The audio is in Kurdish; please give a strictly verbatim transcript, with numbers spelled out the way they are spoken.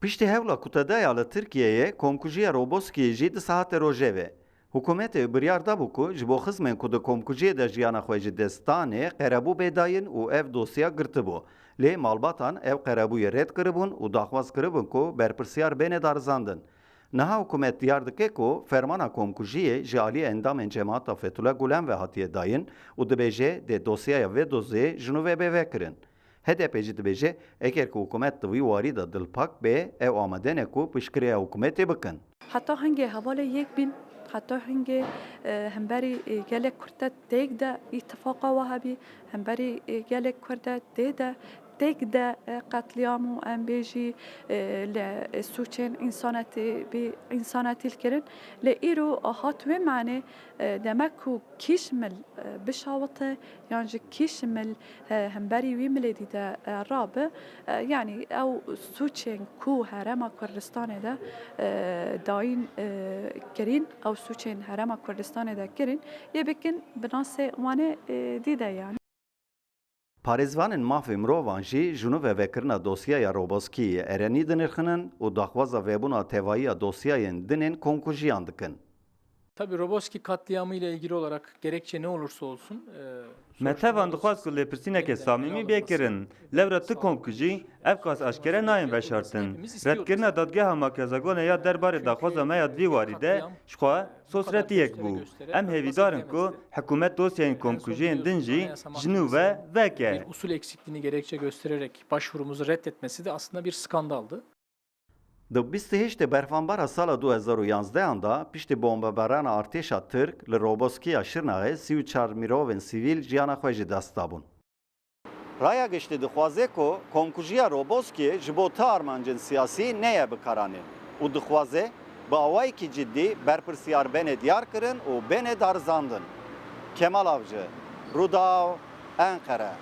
Piştî hewla kutedaya li Tirkiyeyê, komkujiya Roboskiyê jî di saetê rojevê. Hikûmetê biryar dabû ku ji bo xizmên ku di komkujiyê de jiyana xwe ji dest danê, qerebû bê dayîn û ev dosya girtibû. Lê malbatan ev qerebûyê red kiribûn û daxwaz kiribûn ku berpirsiyar bêne darizandin. Niha hikûmet diyar dike ku fermana komkujiyê ji alî endamên cemaeta Fethullah Gulen ve hatiye dayîn û dibêje dê dosyaya vê dozê ji nû ve bê vekirin. H D P jî dibêje, eger ku hikûmet di vî warî de dilpak be, ew amade ne ku piştgiriya hikûmetê bikin. Heta hingê hevalê yek bîn, heta hingê, e, hemberî, e, gelek Kurd de têk de îtifaqa we hebî, hemberî, e, gelek Kurd de tê de têk de, e, qetlîam û em bêjî, e, li, e, sûcên însanetî bî, însanetî li kirin. Lê îro hat wê manê, e, demek ku kîş mil, e, bişawite yan ji kîş mil, e, hemberî wî milê dî de, e, rabe, e, yanî ew sûcên ku Herêma Kurdistanê de, e, dayîn, e, kirîn, ew sûcên Herêma Kurdistanê de kirîn, yê bikin bi nasê wan ê, e, dî de yanî. Parêzvanên mafê mirovan jî ji nû ve vekirina dosyaya Roboskiyê erenî dinirxinin û daxwaza vebûna tevahiya dosyayên din ên komkujiyan dikin. Tabii Roboski katliamı ile ilgili olarak gerekçe ne olursa olsun, e, Me tevan dixwest ku lêpirsîneke samîmî bê kirin. Lewra tu komkujî, ev kas aşkere nayên veşartin. Redkirina dadgeha makyajagone ya derbarê daxwaza me ya di vî warî de ji xwe sosretiyek bû. Em hêvîdar in ku hikûmet dosyayên komkujiyên din jî ji nû ve veke. Bir usul eksikliğini gerekçe göstererek başvurumuzu reddetmesi de aslında bir skandaldı. Di bîst û heştê berfanbara sala du hezar û yanzdehan de, piştî bombebarana artêşa Tirk li Roboskiya Şirnexê, sî û çar mirovên sivîl jiyana xwe ji dest dabûn. Raya giştî dixwaze ku komkujiya Roboskiyê ji bo ti armancên siyasî neye bikaranîn û dixwaze bi awayekî ciddî berpirsiyar bêne diyar kirin û bêne darizandin. Kemal Avcı, Rûdaw, Enqere.